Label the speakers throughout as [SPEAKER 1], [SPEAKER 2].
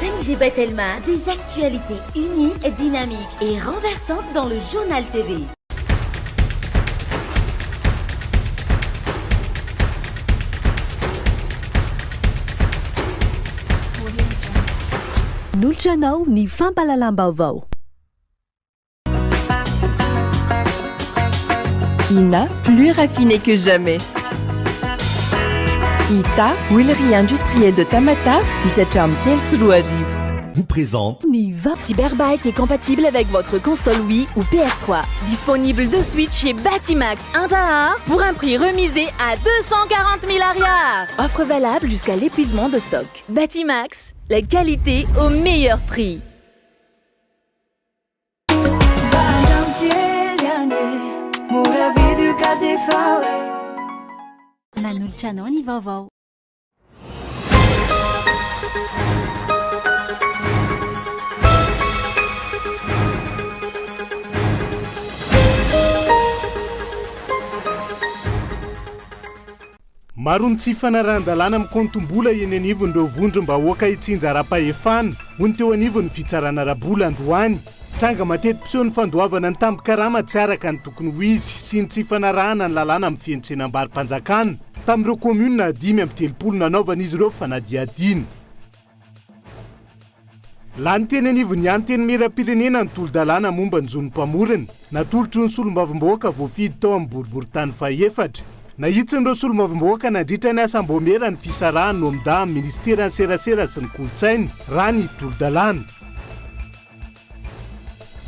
[SPEAKER 1] 5G Batelma, des actualités uniques, dynamiques et renversantes dans le Journal TV.
[SPEAKER 2] Nolotra anao ny fampahalalam-baovao.
[SPEAKER 3] Ina, plus raffiné que jamais. Ita, huilerie industrielle de Tamatave, hisatra amin'ny 2003.
[SPEAKER 4] Vous présente
[SPEAKER 2] Ny va.
[SPEAKER 3] Cyberbike est compatible avec votre console Wii ou PS3. Disponible de suite chez Batimax Andraharo pour un prix remisé à 240 000 ariary. Offre valable jusqu'à l'épuisement de stock. Batimax, la qualité au meilleur prix.
[SPEAKER 1] Manolotra anao ny vaovao.
[SPEAKER 5] Maro ny tsy fanarahan-dalàna amin'ny kaontim-bola eny anivon'ireo vondrom-bahoaka itsinjaram-pahefana, hoy ny teo anivon'ny fitsarana ara-bola androany. Tranga mateti-piseho ny fandoavana ny tambin-karama tsy araka ny tokony ho izy sy ny tsy fanarahana ny lalàna mifehy ny tsenam-barom-panjakana tamin'ireo kaominina 35 nanaovan'izy ireo fanadihadiana. Lany teny anivon'ny Antenimierampirenena ny tolo-dalàna momba ny zon'ny mpamorona, natolotry ny solombavambahoaka voafidy tao amin'ny boriborintany fahefatra. Nahitsin'ireo solombavambahoaka nandritra ny asam-baomiera ny fisarahan'ny OMDA amin'ny minisiteran'ny Serasera sy ny Kolontsaina, raha ny tolo-dalàna.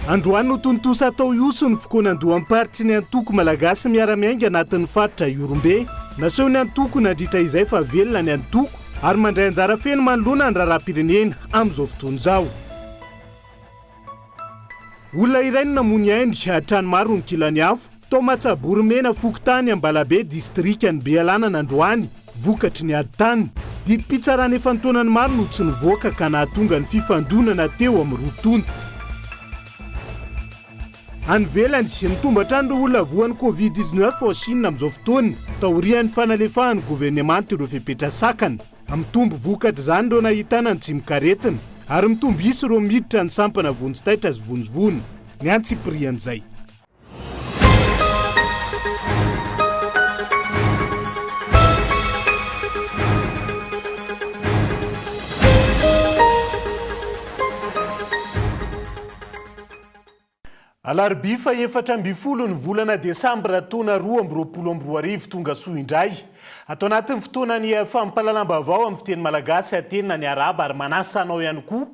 [SPEAKER 5] Androany no tontosa tao Ihosy ny fikaonandoham-paritry ny antoko Malagasy miara-miainga anatin'ny faritra Ihorombe. Naseho ny antoko nandritra izay fa velona ny antoko ary mandray anjara feno manoloana ny raharaham-pirenena amin'izao fotoana izao. Olona iray no namoy ny ainy, trano maro no kilan'ny afo. Tao Matsaborimena, fokontany Ambalabe, distrikan'i Bealanana androany, vokatry ny ady tany. Didim-pitsarana efa an-taonany maro no tsy nivoaka ka nahatonga ny fifandonana teo amin'ny roa tonta. Any ivelany, nitombo hatrany ireo olona voan'ny Covid 19 ao Chine amin'izao fotoana, taorian'ny fanalefahan'ny governemanta ireo fepetra sakana. Mitombo vokatr'izany ireo nahitana ny tsimokaretina, ary mitombo isa ireo miditra ny sampana vonjy taitra sy vonjy voina. Ny antsipirian'izay. Alarobia faha 14 ny volana desambra taona 2022 tonga soa indray. Ato anatin'ny fotoanan'ny fampahalalam-baovao amin'ny fiteny malagasy Atenina ny arahaba ary manasa anao ihany koa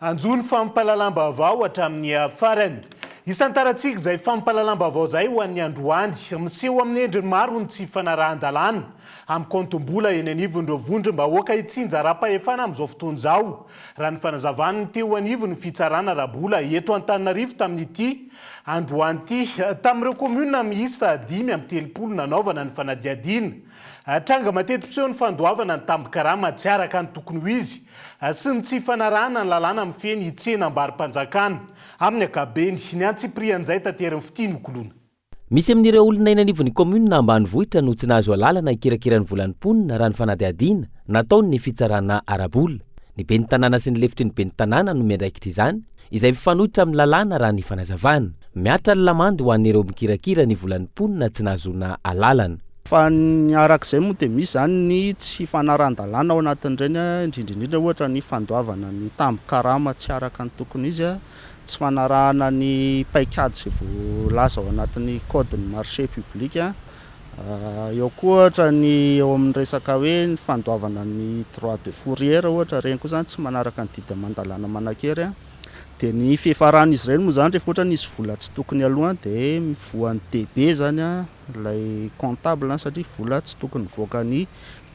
[SPEAKER 5] Hanjo ny fampahalalam-baovao hatramin'ny farany. Isantarantsika izay fampahalalam-baovao izay ho an'ny androany. Miseho amin'ny endriny maro ny tsy fanarahan-dalàna amin'ny kaontim-bola eny anivon'ireo vondrom-bahoaka itsinjaram-pahefana amin'izao fotoana izao, raha ny fanazavan'ny teo anivon'ny fitsarana ara-bola eto Antananarivo tamin'ity androany ity. Tamin'ireo kaominina miisa 35 nanaovana ny fanadihadiana, tranga mateti-piseho ny fandoavana ny tambin-karama tsy araka ny tokony ho izy. sy ny tsy fanarahana ny lalàna mifehy ny tsenam-barom-panjakana. Amin'ny ankapobeny, ny antsipirian'izay taterin'i Fitia Nokoloana.
[SPEAKER 6] Misy amin'ireo olona eny anivon'ny kaominina ambanivohitra no tsy nahazo alalana hikirakira ny volan'ny mponina raha ny fanadihadiana nataon'ny fitsarana ara-bola. Ny ben'ny tanàna sy ny lefitry ny ben'ny tanàna no miandraikitra izany, izay mifanohitra amin'ny lalàna raha ny fanazavana. Mihatra ny lamandy ho an'ireo mikirakira ny volan'ny mponina tsy nahazoana alalana.
[SPEAKER 7] Fa ny araka izay moa dia misy izany ny tsy fanarahan-dalàna ao anatin'ireny, indrindra indrindra ohatra ny fandoavana ny tambin-karama tsy araka ny tokony izy, tsy fanarahana ny paikady izay voalaza ao anatin'ny code ny marché public. Eo koa ohatra ny eo amin'ny resaka hoe ny fandoavana ny droit de fourrière ohatra, ireny koa izany tsy manaraka ny didy aman-dalàna manan-kery. Dia ny fiafaran'izy ireny moa izany rehefa ohatra nisy vola tsy tokony aloa dia voan'ny DB izany ilay comptable satria vola tsy tokony nivoaka ny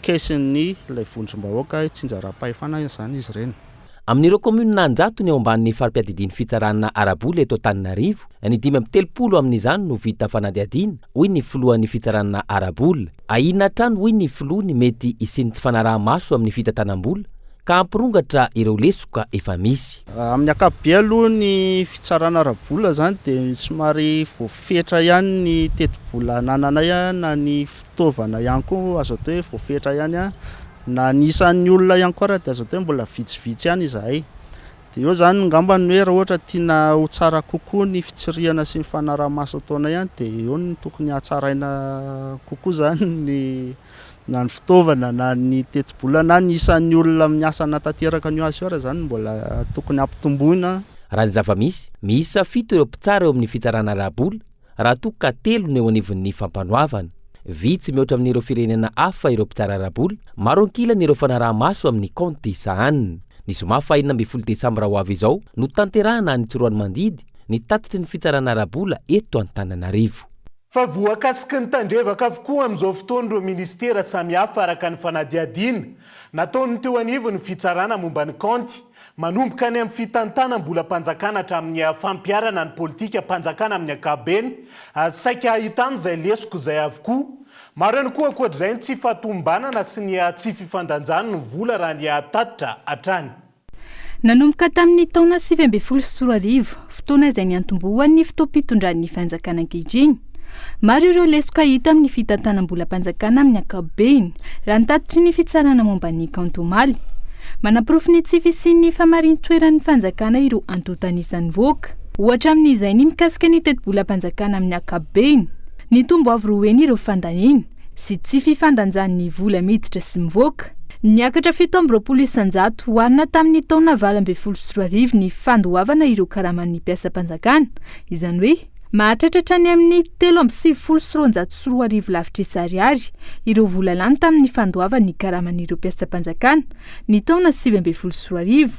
[SPEAKER 7] caisse-n'ny ilay vondrom-bahoaka itsinjaram-pahefana izany izy ireny.
[SPEAKER 6] Amin'ireo kaominina an-jatony eo ambanin'ny fari-piadidian'ny fitsarana ara-bola eto Antananarivo, ny 35 amin'izany no vita fanadihadiana, hoy ny filohan'ny fitsarana ara-bola. Ahiana hatrany, hoy ny filoha, ny mety hisian'ny tsy fanaraha-maso amin'ny fitantanam-bola ka hampirongatra ireo lesoka efa misy.
[SPEAKER 7] Amin'ny ankapobeny aloha ny fitsarana ara-bola izany dia somary voafetra ihany ny tetibola anananay na ny fitaovana ihany koa azo atao hoe voafetra ihany. Na ny isan'ny olona ihany koa ary dia azo atao hoe mbola vitsivitsy ihany izahay. Dia eo izany angamba ny hoe raha ohatra tiana ho tsara kokoa ny fitsirihana sy ny fanaraha-maso ataonay any dia eo no tokony hatsaraina kokoa izany ny na ny fitaovana na ny tetibola na ny isan'ny olona miasa hanatanteraka an'io asa io ary izany mbola tokony hampitomboina.
[SPEAKER 6] Raha ny zava-misy, miisa fito ireo mpitsara eo amin'ny fitsarana ara-bola raha toa ka telo no eo anivon'ny fampanoavana. Vitsy mihoatra amin'ireo firenena hafa ireo mpitsara ara-bola, maro ankilany ireo fanaraha-maso amin'ny kaonty sahanina. Ny zoma faha 16 desambra ho avy izao no tanterahana any Tsiroanomandidy ny tatitry ny fitsarana ara-bola eto Antananarivo.
[SPEAKER 5] Fa voakasiky ny tandrevaka avokoa amin'izao fotoana ireo minisitera samihafa araka ny fanadihadiana nataon'ny teo anivon'ny fitsarana momba ny kaonty, manomboka any amin'ny fitantanam-bolam-panjakana hatramin'ny fampiharana ny politikam-panjakana amin'ny ankapobeny, saika ahitana izay lesoka izay avokoa. Maro ihany koa ankoatr'izay ny tsy fahatomombanana sy ny tsy fifandanjan'ny vola raha ny tatitra hatrany.
[SPEAKER 4] Nanomboka tamin'ny taona 2019, fotoana izay niantombohan'ny fotoam-pitondran'ny fanjakana ankehitriny. Maro ireo lesoka hita amin'ny fitantanam-bolam-panjakana amin'ny ankapobeny, raha ny tatitry ny fitsarana momba ny kaonty omaly. Manaporofo ny tsy fisian'ny famarin-toeran'ny fanjakana ireo antontan'isa nivoaka. Ohatra amin'izay ny mikasika ny tetibolam-panjakana amin'ny ankapobeny. Nitombo avo roa heny ireo fandaniana. sy tsy fifandanjan'ny vola miditra sy mivoaka. Niakatra 27% oharina tamin'ny taona 2018 ny fandoavana ireo karaman'ny mpiasam-panjakana, izany hoe mahatratra hatrany amin'ny 2293 lavitrisa ariary ireo vola lany tamin'ny fandoavana ny karaman'ireo mpiasam-panjakana ny taona 2019.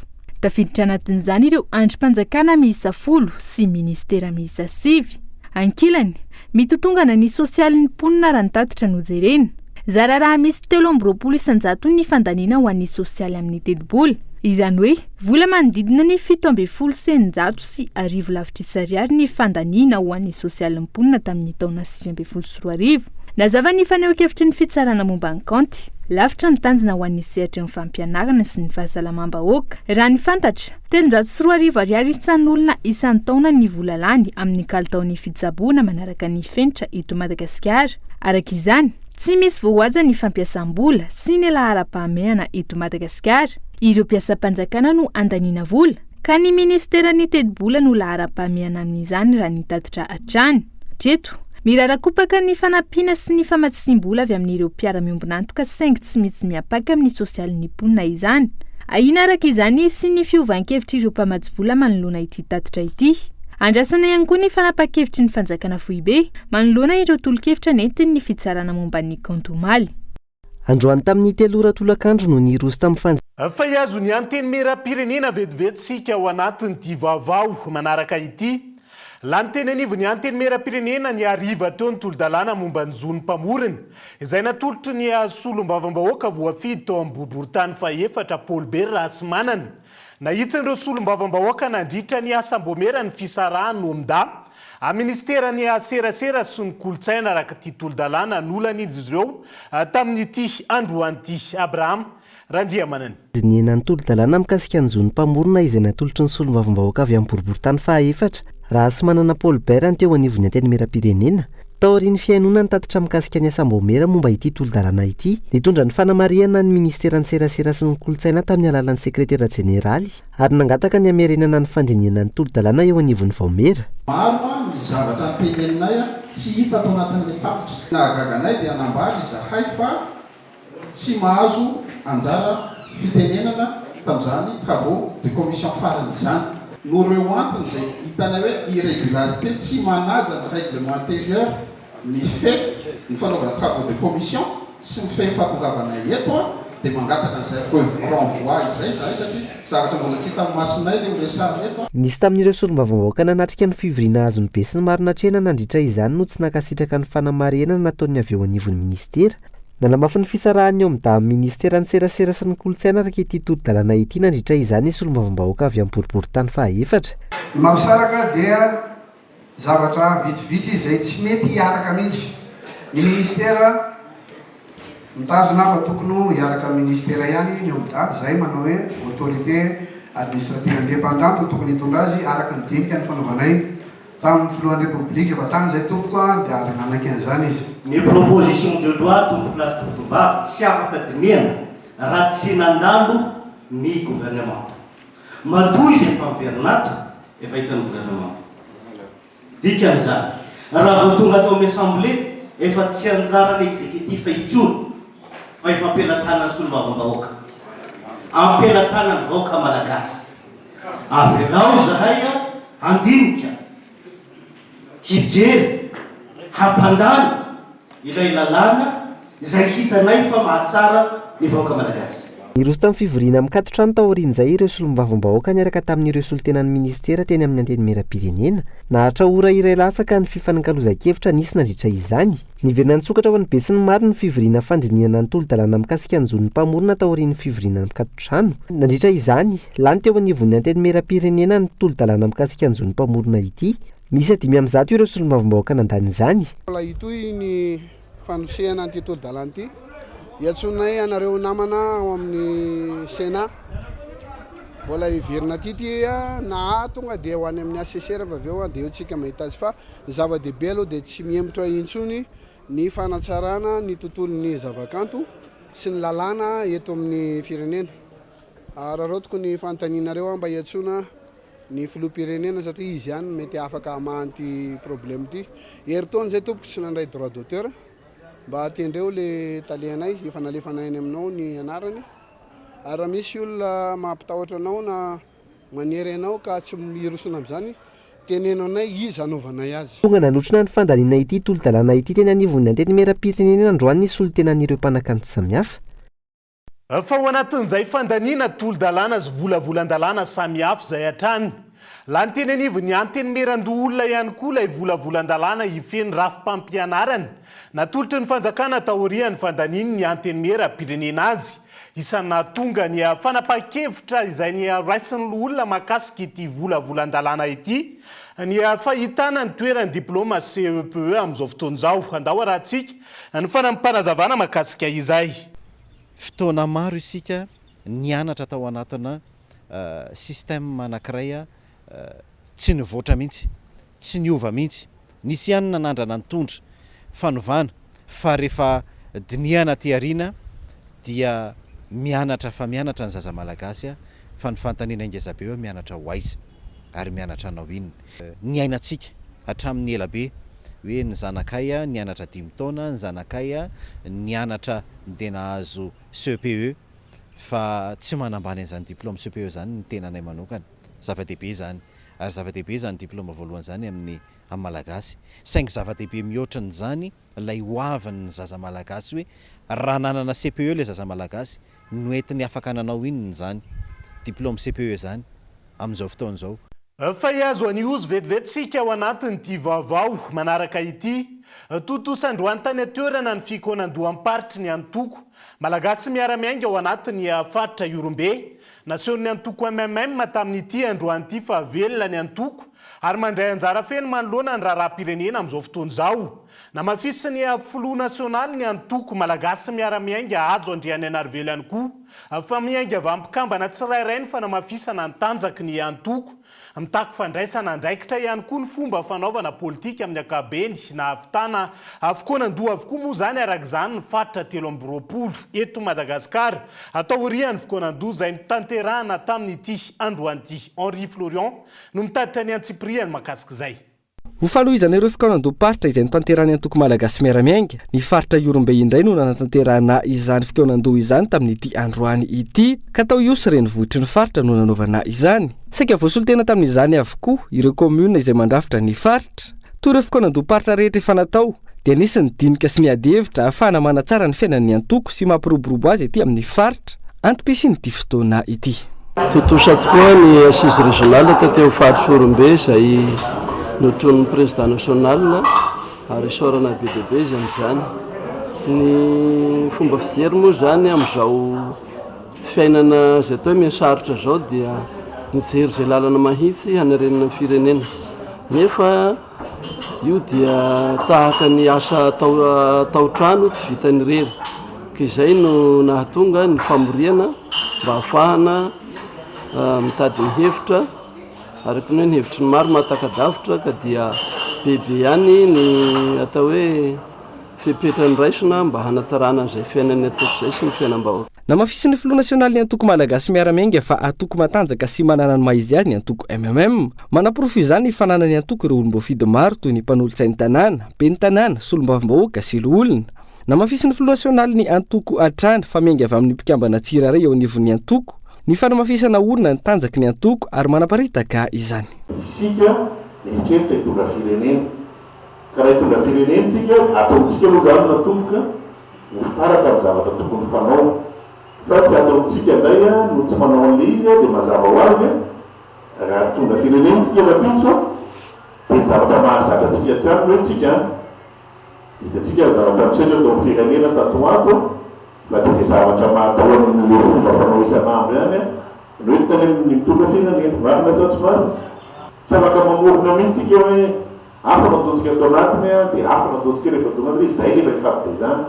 [SPEAKER 4] Tafiditra anatin'izany ireo andrim-panjakana miisa folo sy minisitera miisa sivy. Ankilany, Mitotongana ny sosialin'ny mponina raha ny tatitra no jerena. Zara raha misy 23 isan-jato ny fandaniana ho an'ny sosialy amin'ny tetibola. Izany hoe, vola manodidina ny 1617 lavitrisa ariary ny fandaniana ho an'ny sosialin'ny mponina tamin'ny taona 2019. Nazava ny fanehoan-kevitry ny fitsarana momba ny kaonty. Lavitra ny tanjona ho an'ny sehatry ny fampianarana sy ny fahasalamam-bahoaka. Raha ny fantatra, 2300 ariary isan'olona isan-taona ny vola lany amin'ny kalitaon'ny fitsaboana manaraka ny fenitra eto Madagasikara. Araka izany, tsy misy voahaja ny fampiasam-bola sy ny laharam-pahamehana eto Madagasikara. Ireo mpiasam-panjakana no andaniana vola, ka ny minisiteran'ny tetibola no laharam-pahamehana amin'izany raha ny tatitra hatrany. Hatreto, mirarakompaka ny fanampiana sy ny famatsiam-bola avy amin'ireo mpiara-miombon'antoka saingy tsy misy miampaka amin'ny sosialin'ny mponina izany. Ahiana araka izany hisy ny fiovan-kevitr'ireo mpamatsy vola manoloana ity tatitra ity. Andrasana ihany koa ny fanapahan-kevitry ny fanjakana foibe manoloana ireo tolo-kevitra nentin'ny fitsarana momba ny kaonty omaly.
[SPEAKER 8] Androany tamin'ny telo ora tolakandro no niroso tamin'ny fan.
[SPEAKER 5] Fa hihazo ny Antenimierampirenena vetivety isika ao anatin'ity vaovao manaraka ity. Lany teny anivon'ny Antenimierampirenena ny hariva teo ny tolo-dalàna momba ny zon'ny mpamorona, izay natolotry ny solombavambahoaka voafidy tao amin'ny boriborintany fahefatra Paul Bert Rahasimanana. Nahitsin'ireo solombavambahoaka nandritra ny asam-boamera ny fisarahan'ny OMDA amin'ny minisiteran'ny Serasera sy ny Kolontsaina araka ity tolo-dalàna nolanian'izy ireo tamin'ity androany ity. Abraham Randriamanana.
[SPEAKER 8] Dinihina ny tolo-dalàna mikasika ny zon'ny mpamorona izay natolotry ny solombavambahoaka avy amin'ny boriborintany fahaefatra, Rahasimanana Paul Bert ny teo anivon'ny Antenimierampirenena, Taorian'ny fihainoana ny tatitra mikasika ny asam-baomiera momba ity tolo-dalàna ity, nitondra ny fanamarihana ny Minisiteran'ny Serasera sy ny Kolontsaina tamin'ny alalan'ny Sekretera Jeneraly ary nangataka ny hamerenana ny fandinihana ny tolo-dalàna eo anivon'ny vaomiera.
[SPEAKER 9] Maro ny zavatra noteneninay tsy hita tao anatin'ilay tatitra. Nahagaga anay dia nambara izahay fa tsy mahazo anjara fitenenana tamin'izany travaux de commission farany izany. Noho ireo antony izay hitanay hoe irrégularité tsy manaja ny règlement intérieur mifehy ny fanaovana travaux de commission sy mifehy ny fahatongavanay eto dia mangataka an'izay renvoi izay izahay satria zavatra mbola tsy hitan'ny masonay ilay ho resahana eto.
[SPEAKER 8] Nisy tamin'ireo solombavambahoaka nanatrika ny fivoriana azon'ny besinimaro natrehina nandritra izany no tsy nankasitraka ny fanamarihana nataon'ny avy eo anivon'ny minisitera. Nanamafy ny fisarahan'ny OMDA amin'ny minisiteran'ny Serasera sy ny Kolontsaina araka ity tolo-dalàna ity nandritra izany ny solombavambahoaka avy amin'ny boriborintany fahaefatra.
[SPEAKER 10] Ny mampisaraka dia zavatra vitsivitsy izay tsy mety hiaraka mihitsy. Ny minisitera mitazona fa tokony ho hiaraka amin'ny minisitera ihany ny OMDA, izay manao hoe autorité administrative indépendante no tokony hitondra azy araka ny dinika nifanaovanay Tamin'ny filohan'ny Repoblika efa tany izay tompoko a, dia ary nanaiky an'izany izy.
[SPEAKER 11] Ny proposition de loi tompokolahy sy tompokivavy tsy afaka dinihana. raha tsy nandalo ny gouvernemanta. Matoa izy efa miverina ato, efa hitan'ny gouvernemanta. Dikan'izany, raha vao tonga ato amin'ny Assemblée, efa tsy anjaran'ny exécutif intsony fa efa am-pelatanan'ny solombavambahoaka. Am-pelatanan'ny vahoaka malagasy. Avelao izahay handinika, hijery, hampandany ilay lalàna izay hitanay fa mahatsara ny vahoaka malagasy.
[SPEAKER 8] Niroso tamin'ny fivoriana mikaton-trano taorian'izay ireo solombavambahoaka niaraka tamin'ireo solontenan'ny minisitera teny amin'ny Antenimierampirenena. Naharitra ora iray latsaka ny fifanakalozan-kevitra nisy nandritra izany. Niverina nisokatra ho an'ny besinimaro ny fivoriana fandinihana ny tolo-dalàna mikasika ny zon'ny mpamorona taorian'ny fivoriana mikaton-trano. Nandritra izany, lany teo anivon'ny Antenimierampirenena ny tolo-dalàna mikasika ny zon'ny mpamorona ity. Miisa 105 ireo solombavambahoaka nandany izany.
[SPEAKER 10] Mbola hitohy ny fanosehana an'ity tolo-dalàna ity. Iantsoanay anareo namana ao amin'ny Sénat. Mbola hiverina aty ity na tonga dia ho any amin'ny HCC rehefa avy eo dia eo tsika mahita azy fa ny zava-dehibe aloha dia tsy mihemotra intsony ny fanatsarana ny tontolon'ny zavakanto sy ny lalàna eto amin'ny firenena. Araraotiko ny fanontanianareo mba hiantsoana ny filoham-pirenena satria izy ihany no mety afaka hamaha an'ity problème ity. Herintaona izay tompoko tsy nandray droit d'auteur. Mba tendreo le tale anay, efa nalefanay any aminao ny anarany. Ary raha misy olona mampitahotra anao na manery anao ka tsy hirosona amin'izany, teneno anay iza hanaovanay azy.
[SPEAKER 8] Tonga nanotrona ny fandaniana ity tolo-dalàna ity teny anivon'ny Antenimierampirenena androany ny solontenan'ireo mpanakanto samihafa.
[SPEAKER 5] Fa ao anatin'izay fandaniana tolo-dalàna sy volavolan-dalàna samihafa izay hatrany. Lany teny anivon'ny Antenimierandoholona ihany koa ilay volavolan-dalàna hifehy ny rafi-pampianarana natolotry ny fanjakana taorian'ny fandanian'ny Antenimieram-pirenena azy. Isan'ny nahatonga ny fanapahan-kevitra izay noraisin'ny loholona mahakasika ity volavolan-dalàna ity ny fahitana ny toeran'ny diplaoma CEPE amin'izao fotoana izao. Andao arahantsika ny fanampim-panazavana mahakasika izay.
[SPEAKER 12] Fotoana maro isika nianatra tao anatina système anankiray tsy nivoatra mihitsy, tsy niova mihitsy. Nisy ihany nanandrana nitondra fanovana fa rehefa dinihana aty aoriana dia mianatra fa mianatra ny zaza malagasy fa ny fanontaniana ngezabe hoe mianatra ho aiza ary mianatra hanao inona? Niainantsika hatramin'ny ela be hoe ny zanakay nianatra dimy taona, ny zanakay nianatra dia nahazo CEPE fa tsy manambany an'izany diplôme CEPE izany ny tenanay manokana. Zava-dehibe izany ary zava-dehibe izany diplôme voalohany izany amin'ny amin'ny Malagasy. Saingy zava-dehibe mihoatra an'izany ilay hoavin'ny zaza Malagasy hoe raha nanana CEPE ilay zaza Malagasy noentiny afaka nanao inona izany diplôme CEPE izany amin'izao fotoana izao.
[SPEAKER 5] Fa hihazo an'i Ozy vetivety isika ao anatin'ity vaovao manaraka ity. Tontosa androany tany an-toerana ny fikaonandoham-paritry ny antoko Malagasy Miara-Miainga ao anatin'ny faritra Ihorombe. Nasehon'ny antoko MMM tamin'ity androany ity fa velona ny antoko ary mandray anjara feno manoloana ny raharaham-pirenena amin'izao fotoana izao. Namafisin'ny filoha nasionaly ny antoko Malagasy Miara-Miainga Hajo Andrianainarivelo ihany koa fa miainga avy amin'ny mpikambana tsirairay ny fanamafisana ny tanjaky ny antoko. Mitaky fandraisana andraikitra ihany koa ny fomba fanaovana politika amin'ny ankapobeny. Nahavitana fikaonandoha avokoa moa izany araka izany ny faritra 23 eto Madagasikara taorian'ny fikaonandoha izay notanterahana tamin'ity androany ity. Henri Florian no mitatitra ny antsipiriany mahakasika izay.
[SPEAKER 13] Ho fanohizana ireo fikaonandoham-paritra izay notanterahin'ny Antoko Malagasy Miara-Miainga, ny faritra Ihorombe indray no nanatanterahana izany fikaonandoha izany tamin'ity androany ity, ka tao Ihosy renivohitry ny faritra no nanaovana izany. Saika voasolo tena tamin'izany avokoa ireo kaominina izay mandrafitra ny faritra. Toy ireo fikaonandoham-paritra rehetra efa natao, dia nisy ny dinika sy ny ady hevitra ahafahana manatsara ny fiainan'ny antoko sy mampiroborobo azy aty amin'ny faritra. Antom-pisian'ity fotoana ity.
[SPEAKER 14] Tontosa tokoa ny Assise Régionale taty amin'ny faritra Ihorombe izay notronin'ny Président National ary isaorana be dia be izy amin'izany. Ny fomba fijery moa izany amin'izao fiainana izay atao hoe mihasarotra izao dia mijery izay lalana mahitsy hanarenana ny firenena. Nefa Io dia tahaka ny asa atao atao trano tsy vitan'ny irery ka izay no nahatonga ny famoriana mba hahafahana mitady ny hevitra araka ny hoe ny hevitry ny maro mahataka-davitra ka dia bebe ihany ny atao hoe. fepetra noraisina mba hanatsarana an'izay fiainan'ny antoko izay sy ny fiainam-bahoaka.
[SPEAKER 13] Namafisin'ny filoha nasionalin'ny antoko Malagasy Miara-Miainga fa antoko matanjaka sy manana ny maha izy azy ny antoko mmm. Manaporofo izany ny fananan'ny antoko ireo olom-boafidy maro toy ny mpanolotsain'ny tanàna, ben'ny tanàna, solombavambahoaka sy loholona. Namafisin'ny filoha nasionalin'ny antoko hatrany fa miainga avy amin'ny mpikambana tsirairay eo anivon'ny antoko ny fanamafisana orina ny tanjaky ny antoko ary manaparitaka izany.
[SPEAKER 15] Isika mieritreritra hitondra firenena. Ka raha hitondra firenena tsika, ataontsika aloha izany natomboka ho fitaratra ny zavatra tokony fanao. Fa tsy ataontsika indray no tsy manao an'ilay izy dia mazava ho azy raha hitondra firenena tsika rahampitso dia ny zavatra mahazatra antsika hatrany ny hoe tsika Hitantsika ny zavatra miseho teto amin'ny firenena tato ho ato fa dia izay zavatra mahatao an'ireo fomba fanao isan'andro ihany no entina any amin'ny mitondra firenena. Marina sa tsy marina? Tsy afaka mamorona mihitsy isika hoe hafa no ataontsika ato anatiny dia hafa no ataontsika rehefa tonga any, izay nefa ifampitaizana.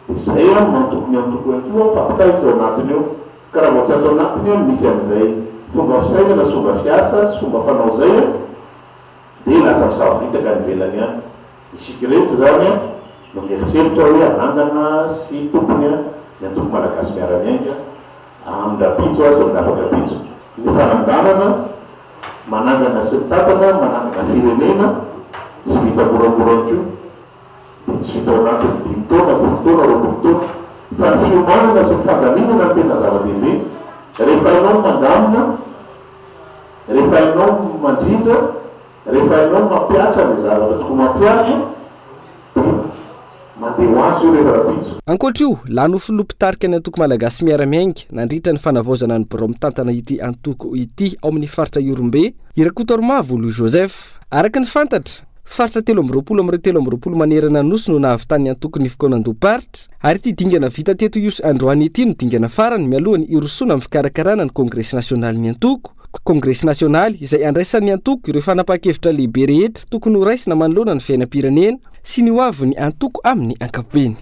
[SPEAKER 15] Dia izay no antokony antoko ihany koa fampitaiza ao anatiny ao. Ka raha vao tsy ato anatiny misy an'izay fomba fisainana sy fomba fiasa sy fomba fanao izay dia lasa misavoritaka any ivelany any. Isika ireto izany no mieritreritra hoe hanangana sy tompony ny Antoko Malagasy Miara-Miainga amin-drampitso sy amin-dafakapitso. Ny fananganana, manangana sy mitantana, manangana firenena tsy vita moramora ihany koa, dia tsy vita ao anatin'ny dimy taona, folo taona, 20 taona, fa ny fiomanana sy ny fandaminana no tena zava-dehibe. Rehefa hainao ny mandamina, rehefa hainao ny mandrindra, Rehefa hainao ny mampihatra ilay zavatra tokony hampiharina dia mandeha ho azy io rehefa rahampitso.
[SPEAKER 13] Ankoatra io, lany ho filoha mpitarika ny antoko Malagasy Miara-Miainga nandritra ny fanavaozana ny birao mitantana ity antoko ity ao amin'ny faritra Ihorombe, i Rakotoarimavo Louis Joseph. Araka ny fantatra, faritra 23 amin'ireo 23 manerana ny Nosy no nahavitan'ny antoko ny fikaonandoham-paritra, ary ity dingana vita teto Ihosy androany ity no dingana farany mialohan'ny hirosoana amin'ny fikarakarana ny kongresy nasionalin'ny antoko. Kongresy nasionaly izay andraisan'ny antoko ireo fanapahan-kevitra lehibe rehetra tokony ho raisina manoloana ny fiainam-pirenena sy ny hoavin'ny antoko amin'ny ankapobeny.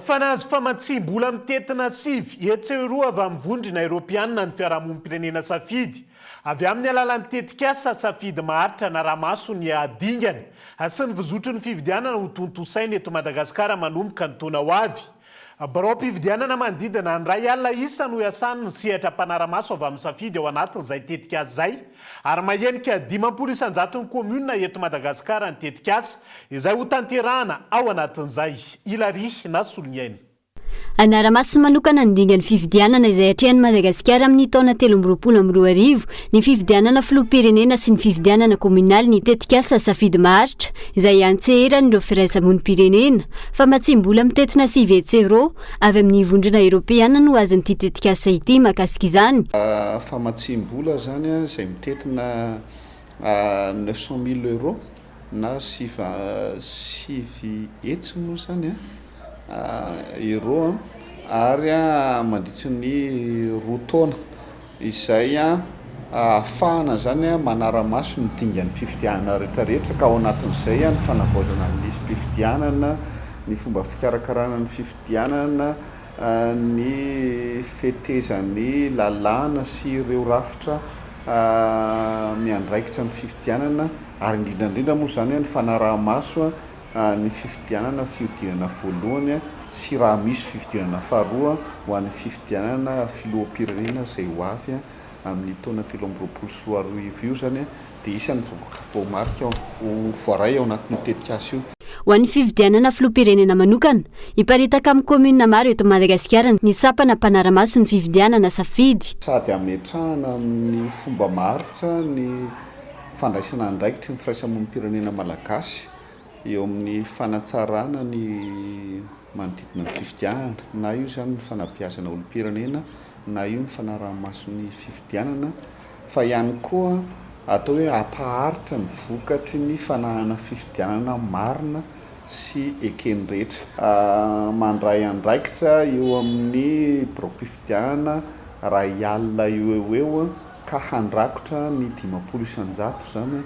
[SPEAKER 5] Fa nahazo famatsiam-bola mitentina 900 euros avy amin'ny Vondrona Eoropeanina ny fiarahamonim-pirenena Safidy, avy amin'ny alalan'ny tetikasa Safidy Maharitra hanarahamaso ny dingana sy ny fizotry ny fifidianana ho tontosaina eto Madagasikara manomboka ny taona ho avy. Biraom-pifidianana manodidina ny 1000 isa no iasan'ny sehatra mpanara-maso avy amin'ny Safidy ao anatin'izay tetikasa izay ary mahenika 50 isan-jaton'ny kaominina eto Madagasikara ny tetikasa izay hotanterahana ao anatin'izay. Hilary na Soloniaina.
[SPEAKER 16] Hanara-maso manokana ny dingan'ny fifidianana izay atrehan'i Madagasikara amin'ny taona 2023 ny fifidianana filoham-pirenena sy ny fifidianana kaominaly ny tetikasa Safidy Maharitra izay iantseheran'ireo firaisamonim-pirenena. Famatsiam-bola mitentina 900 euros avy amin'ny Vondrona Eoropeana no azon'ity tetikasa ity mahakasika izany.
[SPEAKER 9] Famatsiam-bola izany izay mitentina 900 mille euros na 900 moa izany euros ary mandritry ny roa taona. Izay ahafahana izany manara-maso ny dingan'ny fifidianana rehetrarehetra ka ao anatin'izay ny fanavaozana ny lisi-pifidianana, ny fomba fikarakarana ny fifidianana, ny fetezan'ny lalàna sy ireo rafitra miandraikitra ny fifidianana ary indrindra indrindra moa izany ny fanaraha-maso ny fifidianana fihodinana voalohany sy raha misy fifidianana faharoa ho an'ny fifidianana filoham-pirenena izay ho avy amin'ny taona 2023 io izany dia isan'ny voamarika ho voaray ao anatin'io tetikasa io.
[SPEAKER 16] Ho an'ny fifidianana filoham-pirenena manokana, hiparitaka amin'ny kaominina maro eto Madagasikara ny sampana mpanara-maso ny fifidianana safidy.
[SPEAKER 9] Sady hametrahana amin'ny fomba maharitra ny fandraisana andraikitry ny firaisamonim-pirenena malagasy eo amin'ny fanatsarana ny manodidina ny fifidianana, na io izany ny fanabeazana olom-pirenena, na io ny fanaraha-maso ny fifidianana, fa ihany koa atao hoe hampaharitra ny vokatry ny fananana fifidianana marina sy eken'ny rehetra. Mandray andraikitra eo amin'ny biraom-pifidianana iray alina eo ho eo ka handrakotra ny 50% izany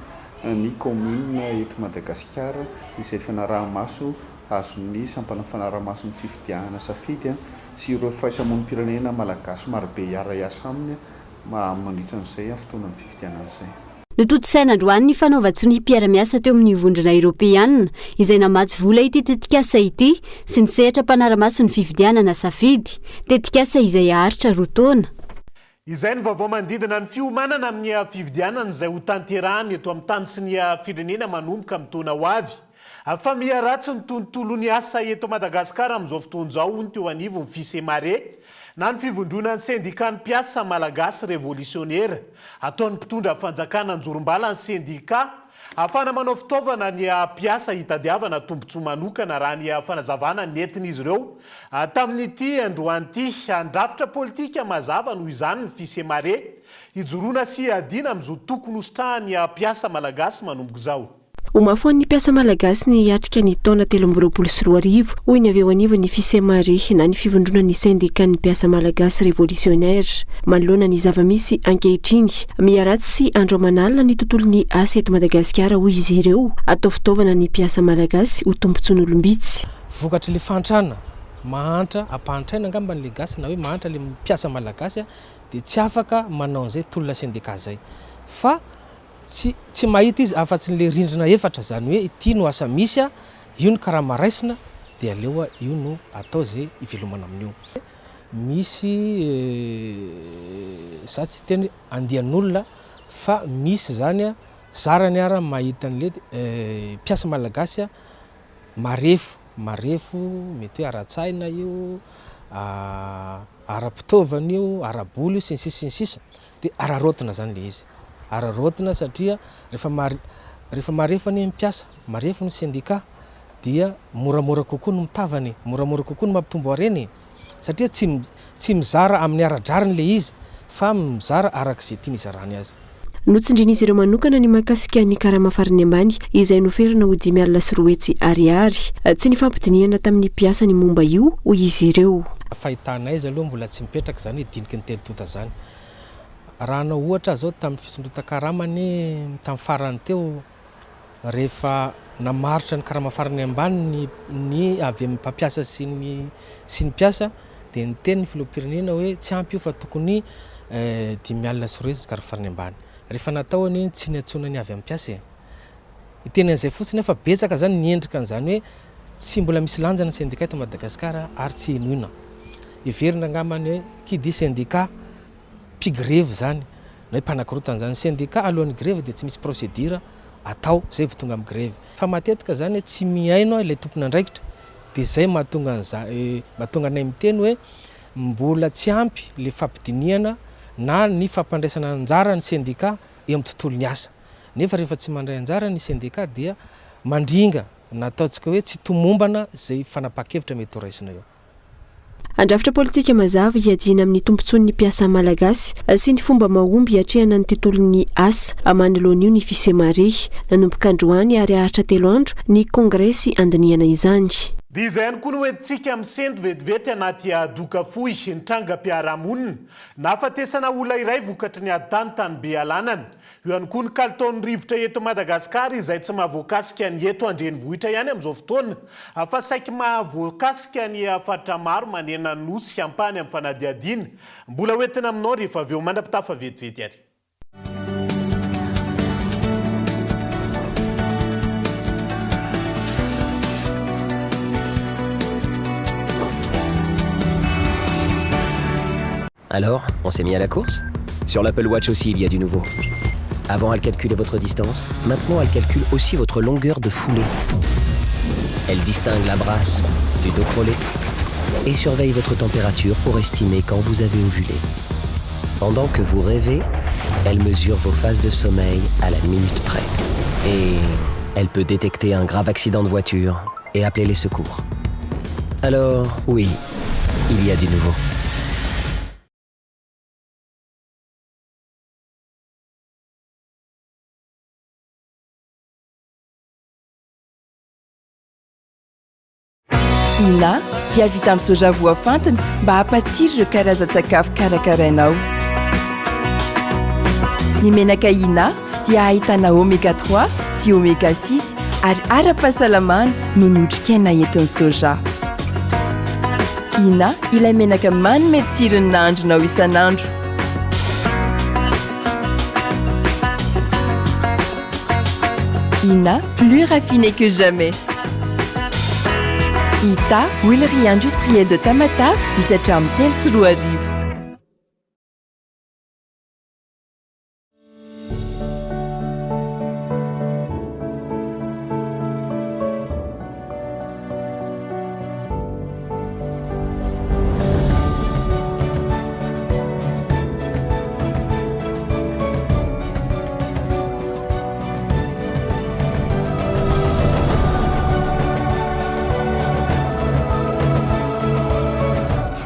[SPEAKER 9] ny kaominina eto Madagasikara izay fanaraha-maso azon'ny sampana fanaraha-maso ny fifidianana safidy sy ireo firaisamonim-pirenena malagasy marobe hiara-hiasa aminy mandritra an'izay fotoanan'ny fifidianana izay.
[SPEAKER 16] Notontosaina androany ny fanaovan-tsonia mpiara-miasa teo amin'ny Vondrona Eoropeanina izay namatsy vola ity tetikasa ity sy ny sehatra mpanara-maso ny fifidianana Safidy, tetikasa izay haharitra roa taona.
[SPEAKER 5] Izay ny vaovao manodidina ny fiomanana amin'ny fifidianana izay ho tanterahana eto amin'ny tany sy ny firenena manomboka amin'ny taona ho avy. Fa miha ratsy ny tontolon'ny asa eto Madagasikara amin'izao fotoana izao, hoy ny teo anivon'ny Fisemare, na ny fivondronan'ny sendikan'ny mpiasa malagasy revolisionera. Ataon'ny mpitondra fanjakana anjorom-bala ny sendika ahafahana manao fitaovana ny mpiasa hitadiavana tombontsoa manokana, raha ny fanazavana nentin'izy ireo tamin'ity androany ity. Handrafitra politika mazava noho izany ny Fisemare, hijoroana sy hiadiana amin'ny zo tokony hositrahan'ny mpiasa malagasy manomboka izao.
[SPEAKER 17] Ho mafy ho an'ny mpiasa malagasy ny hiatrika ny taona 2023, hoy ny avy eo anivon'ny Fisemare na ny Fivondronan'ny Sendikan'ny Mpiasa Malagasy Revolisionera. Manoloana ny zava-misy ankehitriny, miha-ratsy andro aman'alina ny tontolon'ny asa eto Madagasikara, hoy izy ireo. Atao fitaovana ny mpiasa malagasy ho tombontsoan'olom-bitsy.
[SPEAKER 18] Vokatr'ilay fahantrana, mahantra, ampahantraina angamba ilay gasy na hoe mahantra ilay mpiasa malagasy dia tsy afaka manao an'izay tolona sendika izay fa Tsy tsy mahita izy afa-tsy ny le rindrina efatra, zany hoe ity no asa misy a, io ny karama raisina dia aleo a io no atao ze ivelomana amin'io. Misy za tsy hiteny hoe andian'olona fa misy zany a, zarany ara mahita an'le mpiasa malagasy a marefo, marefo mety hoe ara-tsaina io, ara-pitaovana io, ara-bola io sy ny sisa sy ny sisa. Dia araraotina izany ilay izy. Araraotina satria rehefa mare, rehefa marefo anie ny mpiasa, marefo ny sendika dia moramora kokoa ny mitavana e, moramora kokoa ny mampitombo harena e. Satria tsy, tsy mizara amin'ny ara-drariny ilay izy fa mizara araka izay tiany hizarany azy.
[SPEAKER 17] Notsindrin'izy ireo manokana ny mahakasika ny karama farany ambany izay noferana ho 205 ariary. Tsy nifampidinihana tamin'ny mpiasa ny momba io, hoy izy ireo.
[SPEAKER 18] Fahitana aiza aloha mbola tsy mipetraka izany hoe diniky ny telo tonta izany. Raha hanao ohatra aho izao tamin'ny fisondrotan-karama anie tamin'ny farany teo rehefa namaritra ny karama farany ambany ny ny avy amin'ny mpampiasa sy ny sy ny mpiasa dia niteny ny filoham-pirenena hoe tsy ampy io fa tokony 250 ny karama farany ambany. Rehefa natao anie iny tsy niantsoana ny avy amin'ny mpiasa e. Hiteny an'izay fotsiny aho fa betsaka izany ny endrika an'izany hoe tsy mbola misy lanjany ny sendika eto Madagasikara ary tsy henoina. Heverina angamba ny hoe qui dit syndicat mpigrevy izany na hoe mpanakorotana izany. Ny syndicat alohan'ny grevy dia tsy misy procédure atao izay vao tonga amin'ny grevy. Fa matetika izany tsy mihaino ilay tompon'andraikitra dia izay mahatonga an'iza mahatonga anay miteny hoe mbola tsy ampy ilay fampidinihana na ny fampandraisana anjara ny syndicat eo amin'ny tontolon'ny asa. Nefa rehefa tsy mandray anjara ny sendika dia mandringa na ataontsika hoe tsy tomombana izay fanapahan-kevitra mety ho raisina eo.
[SPEAKER 17] Handrafitra politika mazava hiadiana amin'ny tombontsoan'ny mpiasa malagasy sy ny fomba mahomby hiatrehana ny tontolon'ny asa manoloana io ny Fisemare. Nanomboka androany ary haharitra telo andro ny kongresy handinihana izany.
[SPEAKER 5] Dia izay ihany koa no entintsika misento vetivety anaty doka fohy ny trangam-piarahamonina nahafatesana olona iray vokatry ny ady tany tany Bealanana. Eo ihany koa ny kalitaon'ny rivotra eto Madagasikara izay tsy mahavoakasika ny eto an-drenivohitra ihany amin'izao fotoana fa saiky mahavoakasika ny faritra maro manerana ny Nosy ampahany amin'ny fanadihadiana mbola hoentina aminao rehefa avy eo mandra-pitafa vetivety ary.
[SPEAKER 6] Alors, on s'est mis à la course Sur l'Apple Watch aussi, il y a du nouveau. Avant, elle calculait votre distance. Maintenant, elle calcule aussi votre longueur de foulée. Elle distingue la brasse du dos crawlé et surveille votre température pour estimer quand vous avez ovulé. Pendant que vous rêvez, elle mesure vos phases de sommeil à la minute près. Et elle peut détecter un grave accident de voiture et appeler les secours. Alors, oui, il y a du nouveau.
[SPEAKER 19] Ina dia vita amin'ny soja voafantina mba hampatsiro ireo karazan-tsakafo karakarainao. Ny menaka Ina dia ahitana oméga 3 sy oméga 6 ary ara-pahasalamana noho ny otrikaina entin'ny soja. Ina ilay menaka manome tsiro ny nahandronao isan'andro. Ina, plus raffiné que jamais. Ita, huilerie industrielle de Tamatave, misy hatramin'ny 2003.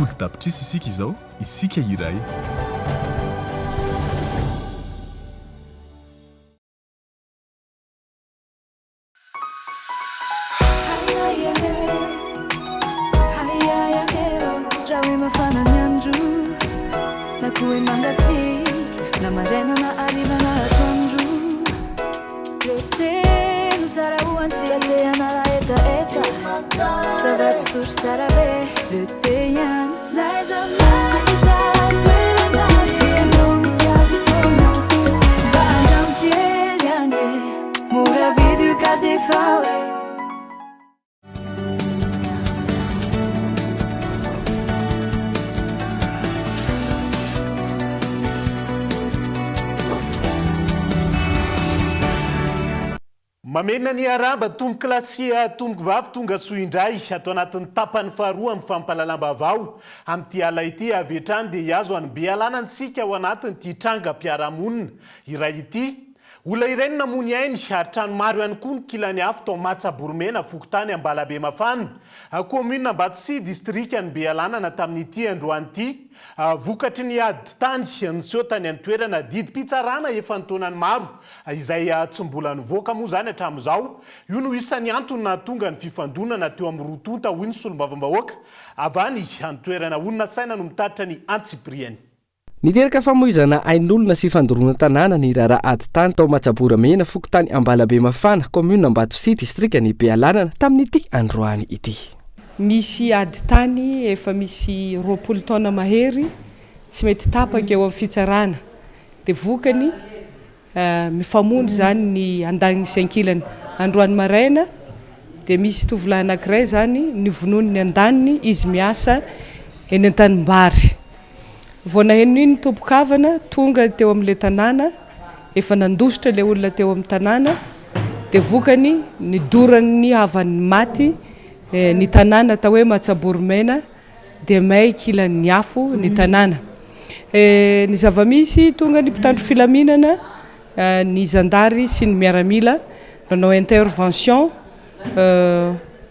[SPEAKER 20] Folo tapitrisa isika izao, isika iray.
[SPEAKER 21] Raha hoe mafana ny andro na koa hoe mangatsiaka na maraina na hariva na atoandro Le thé no tsara ho antsika te hanala hetaheta Zava-pisotro tsara be Le thé ihany N'aiza n'aiza toerana alehanao misy azy foana Mba andramo kely ihany e Mora vidy io ka jifao e.
[SPEAKER 5] Mamerina ny arahaba tompokolahy sy tompokovavy tonga soa indray ato anatin'ny tapany faharoa amin'ny fampahalalam-baovao amin'ity alina ity. Avy hatrany dia hihazo an'i Bealanana isika ao anatin'ity trangam-piarahamonina iray ity. Olona iray no namoa ny ainy ary trano maro ihany koa no kilan'ny afo tao Matsaborimena, fokontany Ambalabemafana, kaominina Ambatosia, distrikan'i Bealanana tamin'ity androany ity. Vokatry ny ady tany niseho tany an-toerana, didim-pitsarana efa an-taonany maro izay tsy mbola nivoaka moa izany hatramin'izao. Io no isan'ny antony nahatonga ny fifandonana teo amin'ny roa tonta, hoy ny solombavambahoaka avy any an-toerana. Olona saina no mitatitra ny antsipiriany.
[SPEAKER 13] Niteraka famoizana ain'olona sy fandoroana tanàna ny raharaha ady tany tao Matsaboramena, fokontany Ambalabemafana, kaominina Ambatosia, distrikan'i Bealanana, tamin'ity androany ity.
[SPEAKER 22] Misy ady tany efa misy 20 taona mahery tsy mety tapaka eo amin'ny fitsarana dia vokany Mifamono izany ny andaniny sy ankilany. Androany maraina dia misy tovolahy anankiray izany novonoiny ny andaniny, izy miasa eny an-tanimbary. Vao naheno iny ny tompon-kavana, tonga teo amin'ilay tanàna, efa nandositra ilay olona teo amin'ny tanàna, dia vokany nidoran'ny havan'ny maty ny tanàna atao hoe Matsaborimena. dia may kilan'ny afo ny tanàna. Ny zava-misy, tonga ny mpitandro filaminana, ny zandary sy ny miaramila nanao intervention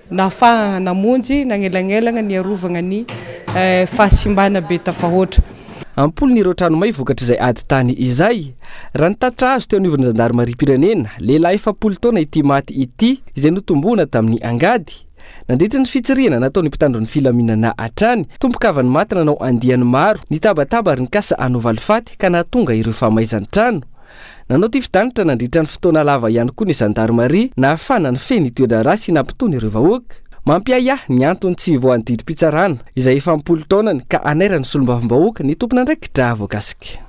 [SPEAKER 22] nahafahana namonjy nagnelagnelagna niarovagna ny fahasimbana be tafahoatra.
[SPEAKER 13] Am-polony ireo trano may vokatr'izay ady tany izay. Raha ny tatitra azo teo anivon'ny zandarimariam-pirenena, lehilahy 40 taona ity maty ity izay notombohana tamin'ny angady. Nandritra ny fitsirihana nataon'ny mpitandro ny filaminana hatrany, tompo-kavan'ny maty nanao andiany maro, nitabataba ary nikasa hanao valifaty ka nahatonga ireo fahamaizan-trano. Nanao tifi-danitra nandritra ny fotoana lava ihany koa ny zandarimaria nahafahana nifehy ny toe-draharaha sy nampitony ireo vahoaka. Mampiahiahy ny antony tsy hivoahan'ny didim-pitsarana, izay efa am-polo taonany ka hanairan'ny solombavambahoaka ny tompon'andraikitra voakasika.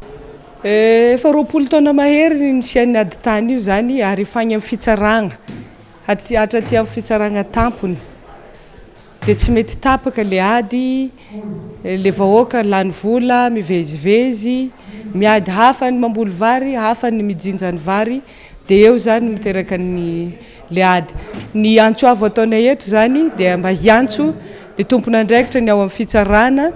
[SPEAKER 22] Efa 20 taona mahery ny nisian'ny ady tany io izany ary efa agny amin'ny fitsaragna. Hatraty aty amin'ny fitsaragna tampony dia tsy mety tapaka le ady, le vahoaka lany vola mivezivezy, miady hafa ny mamboly vary, hafa ny mijinja ny vary, dia eo zany miteraka ny le ady. Ny antso avo ataonay eto zany dia mba hiantso ny tompon'andraikitra ny ao amin'ny fitsarana,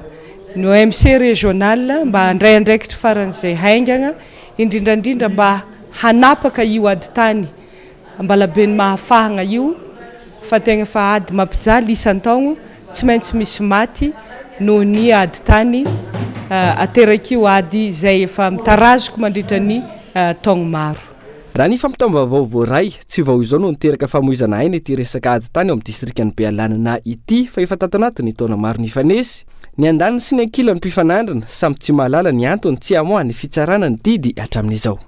[SPEAKER 22] ny OMC régional mba handray andraikitra faran'izay haingana, indrindra indrindra mba hanapaka io ady tany Ambalaben'ny Mahafahagna io fa tegna efa ady mampijaly isan-taogno, tsy maintsy misy maty noho ny ady tany aterak'io ady izay efa mitarazoka mandritra ny taogno maro.
[SPEAKER 13] Raha ny fampitam-baovao voaray, tsy vao izao no niteraka famoizana aina ity resaka ady tany ao amin'ny distrikan'i Bealanana ity fa efa tato anatin'ny taona maro nifanesy. Ny andaniny sy ny ankilany mpifanandrina, samy tsy mahalala ny antony tsy hamoahan'ny fitsarana ny didy hatramin'izao.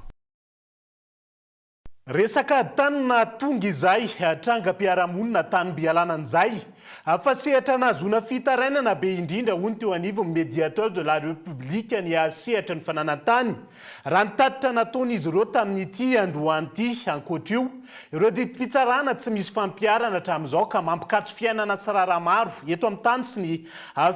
[SPEAKER 5] Resaka ady tany no nahatonga izay trangam-piarahamonina tany Mbialana njay fa sehatra nahazoana fitarainana be indrindra hoy ny teo anivon'ny Médiateur de la République ny sehatry ny fananan-tany raha ny tatitra nataon'izy ireo tamin'ity androany ity. Ankoatra io, ireo didim-pitsarana tsy misy fampiharana hatramin'izao ka mampikatso fiainana sy raharaha maro eto amin'ny tany sy ny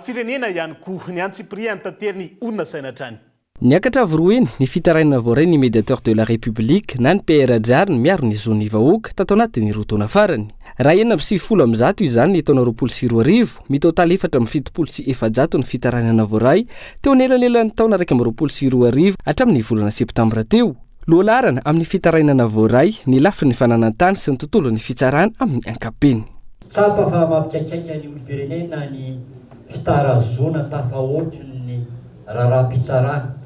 [SPEAKER 5] firenena ihany koa. Ny antsipiriany taterin'i Onina Saina hatrany.
[SPEAKER 13] Niakatra avo roa heny ny fitarainana voaray ny Médiateur de la République na ny PR-Drariny miaro ny zon'ny vahoaka tato anatin'ny roa taona farany. Raha 196 izany ny taona 2020, mitotaly 474 ny fitarainana voaray teo anelanelan'ny taona 2021 hatramin'ny volana septambra teo. Lohalaharana amin'ny fitarainana voaray ny lafiny fananan-tany sy ny tontolon'ny fitsarana amin'ny ankapobeny.
[SPEAKER 2] Tsapa fa mampikaikaika ny olom-pirenena ny fitarazoana tafahoatry ny raharaham-pitsarana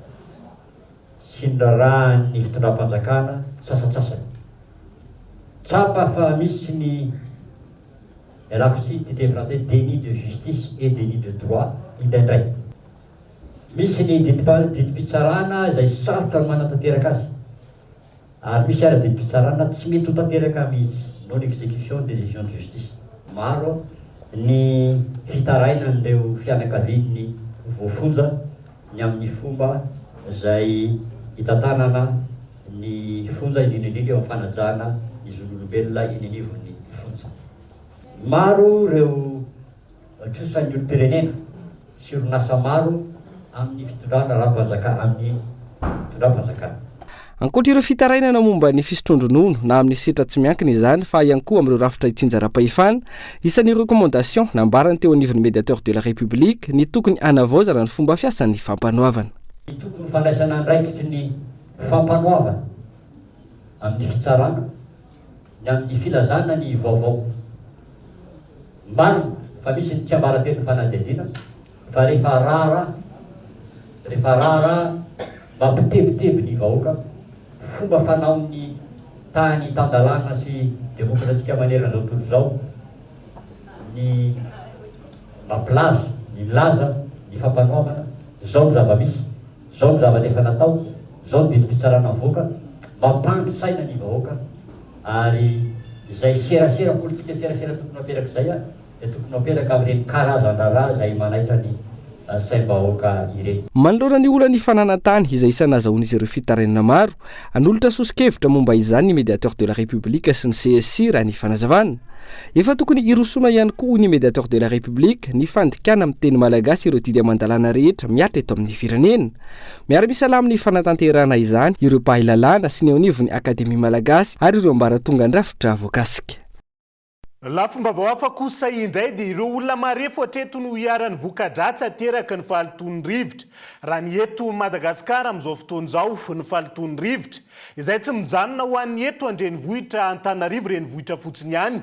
[SPEAKER 2] sy ny raharahan'ny fitondram-panjakana sasantsasany. Tsapa fa misy ny, ialako tsiny ity teny frantsay, déni de justice et déni de droit indraindray. Misy ny didim-pitsarana izay sarotra ny manatanteraka azy. Ary misy ara didim-pitsarana tsy mety ho tanteraka mihitsy, non execution de decision de justice. Maro ny fitarainan'ireo fianakavian'ny voafonja ny amin'ny fomba izay hitantanana ny fonja, indrindra indrindra eo amin'ny fanajana ny zon'olombelona eny anivon'ny fonja. Maro ireo trosan'ny olom-pirenena sy orinasa maro amin'ny fitondrana raha-panjakana amin'ny fitondram-panjakana.
[SPEAKER 13] Ankoatra ireo fitarainana momba ny fisotroan-dronono na amin'ny sehatra tsy miankina izany fa ihany koa amin'ireo rafitra itsinjaram-pahefana, isan'ny recommandation nambarany teo anivon'ny Médiateur de la République ny tokony hanavaozana ny fomba fiasan'ny fampanoavana.
[SPEAKER 2] Ny tokony ho fandraisana andraikitry ny fampanoavana amin'ny fitsarana ny amin'ny filazana ny vaovao marina fa misy ny tsiambaratelon'ny fanadihadiana fa rehefa raharaha rehefa raharaha mampitebiteby ny vahoaka, fomba fanaon'ny tany tan-dalàna sy demokratika manerana izao tontolo izao ny mampilaza, ny milaza ny fampanoavana, izao ny zava-misy, izao ny zavatra efa natao, izao ny didim-pitsarana mivoaka, mampandry saina ny vahoaka ary izay serasera politika serasera tokony ho apetraka izay dia tokony ho apetraka amin'ireny karazan-draharaha izay manaitra ny saim-bahoaka ireny.
[SPEAKER 13] Manoloana ny olan'ny fananan-tany izay isan'ny nahazahoan'izy ireo fitarainana maro, hanolotra soso-kevitra momba izany ny Médiateur de la République sy ny CSI raha ny fanazavana. Efa tokony hirosoana ihany koa hoy ny Médiateur de la République ny fandikana amin'ny teny malagasy ireo didy aman-dalàna rehetra mihatra eto amin'ny firenena. Miara-misalahy amin'ny fanatanterahana izany ireo mpahay lalàna sy ny eo anivon'ny Akademia Malagasy ary ireo ambaratongan-drafitra voakasika.
[SPEAKER 5] Lafim-baovao hafa kosa indray dia ireo olona marefo hatreto no iharan'ny voka-dratsy ateraky ny fahalotoan'ny rivotra. Raha ny eto Madagasikara amin'izao fotoana izao, ny fahalotoan'ny rivotra, izay tsy mijanona ho an'ny eto an-drenivohitra Antananarivo renivohitra fotsiny ihany,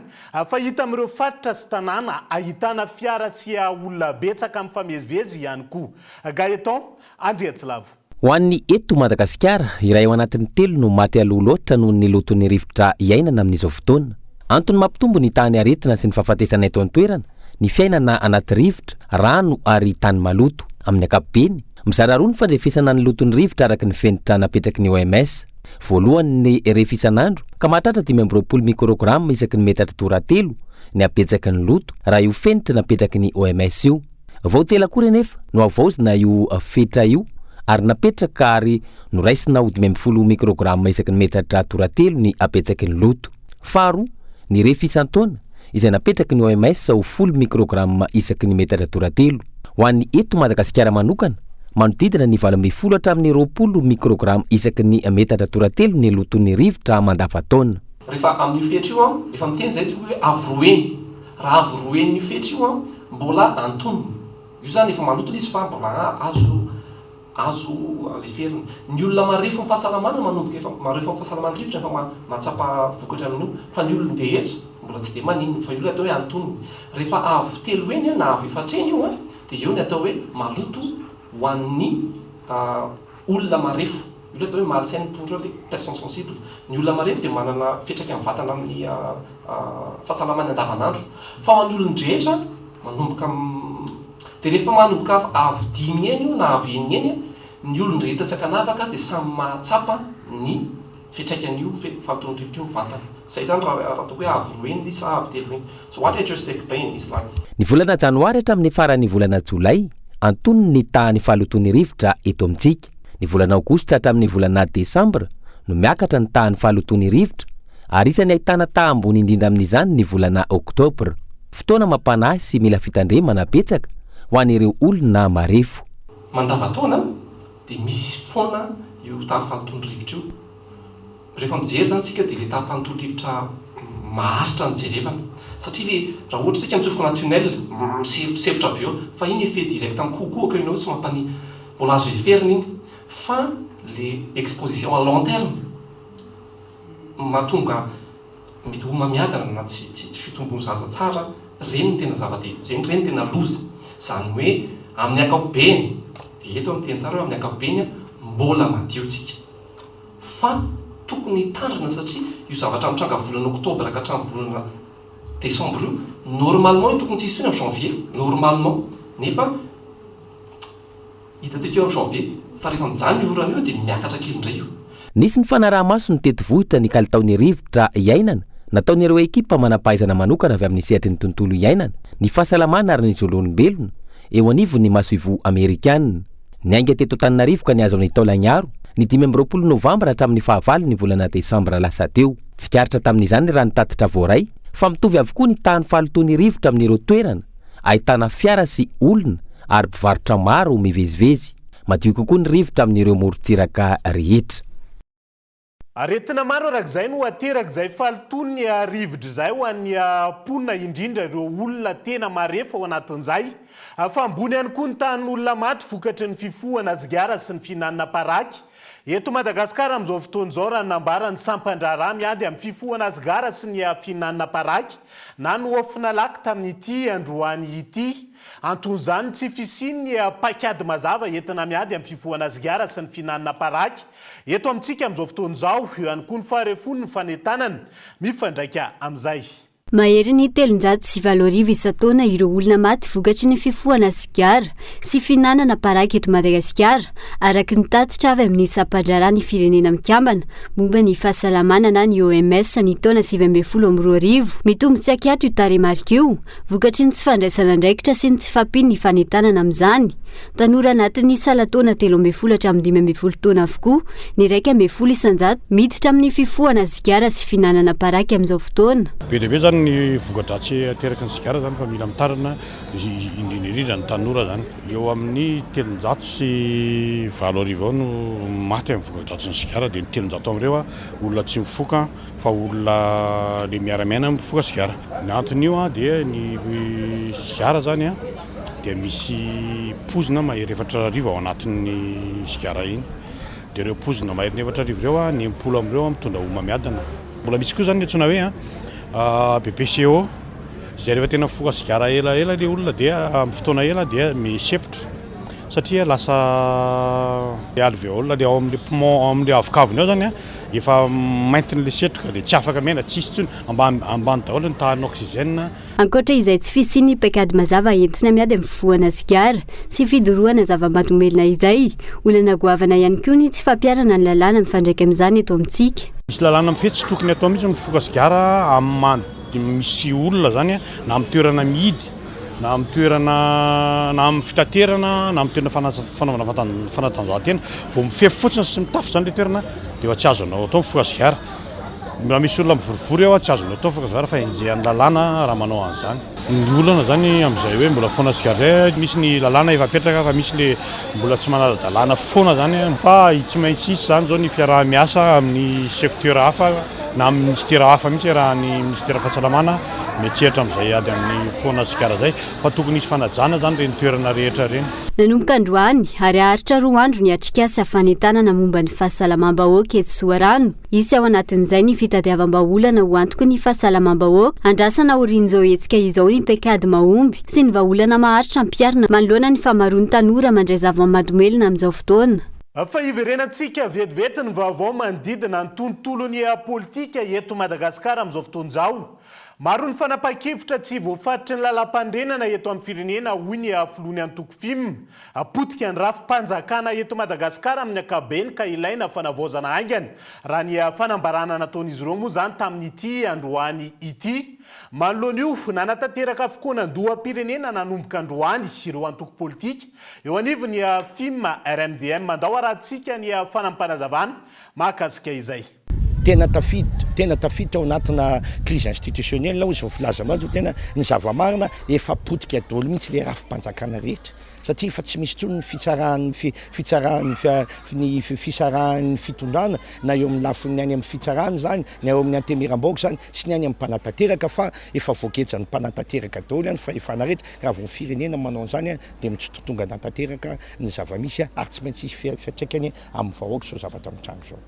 [SPEAKER 5] fa hita amin'ireo faritra sy tanàna ahitana fiara sy olona betsaka mifamezivezy ihany koa. Gaëtan Andriatsilavo.
[SPEAKER 6] Ho an'ny eto Madagasikara, iray ao anatin'ny telo no maty aloha loatra noho ny loton'ny rivotra iainana amin'izao fotoana. Antony mampitombo ny tahan'ny aretina sy ny fahafatesana eto an-toerana ny fiainana anaty rivotra, rano ary tany maloto. Amin'ny ankapobeny, mizara roa ny fandrefesana ny loton'ny rivotra araka ny fenitra napetraky ny OMS. Voalohany ny refy isan'andro ka mahatratra 25 mikrograma isaky ny metatra toratelo ny habetsaky ny loto raha io fenitra napetraky ny OMS io. Vao tsy ela akory anefa no havaozina io fetra io ary napetraka ary noraisina ho 15 mikrograma isaky ny metatra toratelo ny habetsaky ny loto. Faharoa, ny refy isan-taona, izay napetraky ny OMS ho folo mikrograma isaky ny metatra toratelo. Ho an'ny eto Madagasikara manokana, manodidina ny 18 hatramin'ny 20 mikrograma isaky ny metatra toratelo ny loton'ny rivotra mandavantaona.
[SPEAKER 3] Rehefa amin'io fetra io an, efa miteny izay tsika hoe avo roa heny. Raha avo roa henin'io fetra io an, mbola antonony. Io izany efa maloto ilay izy fa mbola azo azo leferina. Ny olona marefo amin'ny fahasalamana manomboka efa marefo amin'ny fahasalaman'ny rivotra efa mahatsapa vokatra amin'io. Fa ny olon-drehetra mbola tsy dia maninona fa io ilay atao hoe antonony. Rehefa avo telo heny na avo efatra heny io an, dia eo ny atao hoe maloto ho an'ny olona marefo. Io ilay atao hoe malsaine pour les personnes sensibles. Ny olona marefo dia manana fiantraikany vatana amin'ny fahasalamany andavanandro. Fa ho an'ny olon-drehetra, manomboka dia rehefa manomboka avo dimy heny io na avo enina heny, ny olon-drehetra tsy ankanavaka dia samy mahatsapa ny. fiantraikan'io fahalotoan'ny rivotra io mivantana. Zay zany raha raha ataoko hoe avo roa heny sa avo telo heny. So what I just explained is like.
[SPEAKER 6] Ny volana janoary hatramin'ny faran'ny volana jolay, antonony ny tahan'ny fahalotoan'ny rivotra eto amintsika. Ny volana aogositra hatramin'ny volana desambra no miakatra ny tahan'ny fahalotoan'ny rivotra ary isan'ny ahitana taha ambony indrindra amin'izany ny volana oktobra. Fotoana mampanahy sy mila fitandremana betsaka ho an'ireo olona marefo.
[SPEAKER 3] Mandavantaona dia misy foana io taha fahalotoan'ny rivotra io. Rehefa mijery izany isika dia ilay taha fahalotoan'ny rivotra maharitra no jerevana. Satria ilay raha ohatra isika mitsofoka anaty tunnel, miseposepotra be eo, fa iny effet direct mikohokohoka eo ianao tsy mampani-, mbola azo heferina iny. Fa le exposition à long terme mahatonga mety homamiadana na tsy tsy fitombon'ny zaza tsara, ireny no tena zava-dehibe, ireny no tena loza. Izany hoe amin'ny ankapobeny, dia eto aho miteny tsara hoe amin'ny ankapobeny mbola madio tsika. Fa tokony hitandrina satria io zavatra mitranga volana oktobra ka hatramin'ny volana desambra io, normalement io tokony tsy hisy intsony amin'ny janvier, normalement. Nefa Hitantsika eo amin'ny janvier fa rehefa mijanona io orana io dia miakatra kely indray io.
[SPEAKER 6] Nisy ny fanaraha-maso ny tetivohitra ny kalitaon'ny rivotra iainana nataon'ireo ekipa manam-pahaizana manokana avy amin'ny sehatry ny tontolo iainana, ny fahasalamana ary ny zon'olombelona eo anivon'ny masoivoho amerikana. Niainga teto Antananarivo ka nihazo an'i Taolagnaro ny 25 novambra hatramin'ny fahavalo ny volana desambra lasa teo. Tsikaritra tamin'izany raha ny tatitra voaray fa mitovy avokoa ny tahan'ny fahalotoan'ny rivotra amin'ireo toerana ahitana fiara sy olona ary mpivarotra maro mivezivezy. Madio kokoa ny rivotra amin'ireo morontsiraka rehetra.
[SPEAKER 5] Aretina maro arak'izay no aterak'izay fahalotoan'ny rivotra izay ho an'ny mponina indrindra ireo olona tena marefo ao anatin'izay. Fa ambony ihany koa ny tahan'olona maty vokatry ny fifohana sigara sy ny fihinanana paraky eto Madagasikara amin'izao fotoana izao raha ny nambaran'ny sampan-draharaha miady amin'ny fifohana sigara sy ny fihinanana paraky na ny Ofnalac tamin'ity androany ity. Anton'izany ny tsy fisian'ny paikady mazava entina miady amin'ny fifohana sigara sy ny fihinanana paraky eto amintsika amin'izao fotoana izao. Eo ihany koa ny faharefoan'ny fanentanana mifandraika amin'izay.
[SPEAKER 16] Maherin'ny 8300 isan-taona ireo olona maty vokatry ny fifohana sigara sy fihinanana paraky eto Madagasikara, araka ny tatitra avy amin'ny sampan-draharaha ny Firenena Mikambana momba ny fahasalamana na ny OMS ny taona 2019. Mitombo tsy ankiato io tarehimarika io, vokatry ny tsy fandraisana andraikitra sy ny tsy fahampian'ny fanentanana amin'izany. Tanora anatin'ny salan-taona 13 hatramin'ny 15 taona avokoa ny 11% miditra amin'ny fifohana sigara sy fihinanana paraky amin'izao fotoana.
[SPEAKER 1] Be dia be izany ny voka-dratsy ateraky ny sigara izany fa mila mitarina indrindra indrindra ny tanora izany. Eo amin'ny 8300 eo no maty amin'ny voka-dratsin'ny sigara dia ny 300 amin'ireo olona tsy mifoka fa olona le miara-miaina mifoka sigara. Ny anton'io dia ny sigara zany dia misy pozina mahery 4000 ao anatin'ny sigara iny. Dia ireo pozina maherin'ny 4000 ireo, ny 60 amin'ireo mitondra homamiadana. Mbola misy koa zany ny antsoina hoe BPCO izay rehefa tena mifoka sigara elaela ilay olona dia amin'ny fotoana ela dia misepotra. Satria lasa le alvéole le ao amin'le poumon ao amin'le havokavony ao zany a efa maintin'le setroka dia tsy afaka miaina, tsisy intsony, ambany ambany daholo ny tahan'ny oxygène.
[SPEAKER 16] Ankoatra izay tsy fisian'ny paikady mazava entina miady amin'ny fifohana sigara sy fidorohana zava-mahadomelina izay, olana goavana ihany koa ny tsy fampiharana ny lalàna mifandraika amin'izany eto amintsika.
[SPEAKER 1] Misy lalàna mifehy tsy tokony atao mihitsy ny mifoka sigara amin'ny maha misy olona zany na amin'ny toerana mihidy. na amin'ny toerana na amin'ny fitaterana na amin'ny toerana fanaovana fanatanjahantena, vao mifefy fotsiny sy mitafy izany ilay toerana dia efa tsy azonao atao mifoka sigara. Raha misy olona mivorivory eo tsy azonao atao mifoka sigara fa enjehan'ny lalàna raha manao an'izany. Ny olana izany amin'izay hoe mbola foana sigara izay, misy ny lalàna efa apetraka fa misy ilay mbola tsy manara-dalàna foana izany fa tsy maintsy hisy izany izao ny fiaraha-miasa amin'ny secteur hafa na amin'ny minisitera hafa mihitsy raha ny minisitera fahasalamana miantsehatra amin'izay ady amin'ny foana sigara izay fa tokony hisy fanajana izany ireny toerana rehetra ireny.
[SPEAKER 16] Nanomboka androany ary haharitra roa andro ny atrikasa fanentanana momba ny fahasalamam-bahoaka etsy Soarano. Hisy ao anatin'izay ny fitadiavam-bahaolana ho antoky ny fahasalamam-bahoaka. Andrasana aorian'izao hetsika izao ny paikady mahomby sy ny vahaolana maharitra ampiharina manoloana ny fahamaroan'ny tanora mandray zava-mahadomelina amin'izao fotoana.
[SPEAKER 5] Fa hiverenantsika vetivety ny vaovao manodidina ny tontolon'ny politika eto Madagasikara amin'izao fotoana izao. Maro ny fanapahan-kevitra tsy voafaritry ny lalàmpanorenana eto amin'ny firenena, hoy ny filohan'ny antoko fim. Potika ny rafi-panjakana eto Madagasikara amin'ny ankapobeny ka ilaina fanavaozana haingana, raha ny fanambarana nataon'izy ireo moa izany tamin'ity androany ity. Manoloana io, nanatanteraka fikaonandoham-pirenena nanomboka androany ireo antoko politika eo anivon'ny fim RMDM. Andao harahantsika ny fanampinazavana mahakasika izay.
[SPEAKER 4] Tena tafiditra, tena tafiditra ao anatina crise institutionnelle hoy izao filazanao izao, tena ny zava-marina efa potika daholo mihitsy ilay rafi-panjakana rehetra satria efa tsy misy intsony ny fitsaran'ny fitsaran'ny ny fisarahan'ny fitondrana na eo amin'ny lafiny any amin'ny fitsarana izany na eo amin'ny antenimierambahoaka izany sy ny any amin'ny mpanatanteraka fa efa voagejan'ny mpanatanteraka daholo ny fahefana rehetra, raha vao ny firenena manao an'izany dia mitsitotongana tanteraka ny zava-misy ary tsy maintsy hisy fiantraikany amin'ny vahoaka izao zavatra mitranga izao.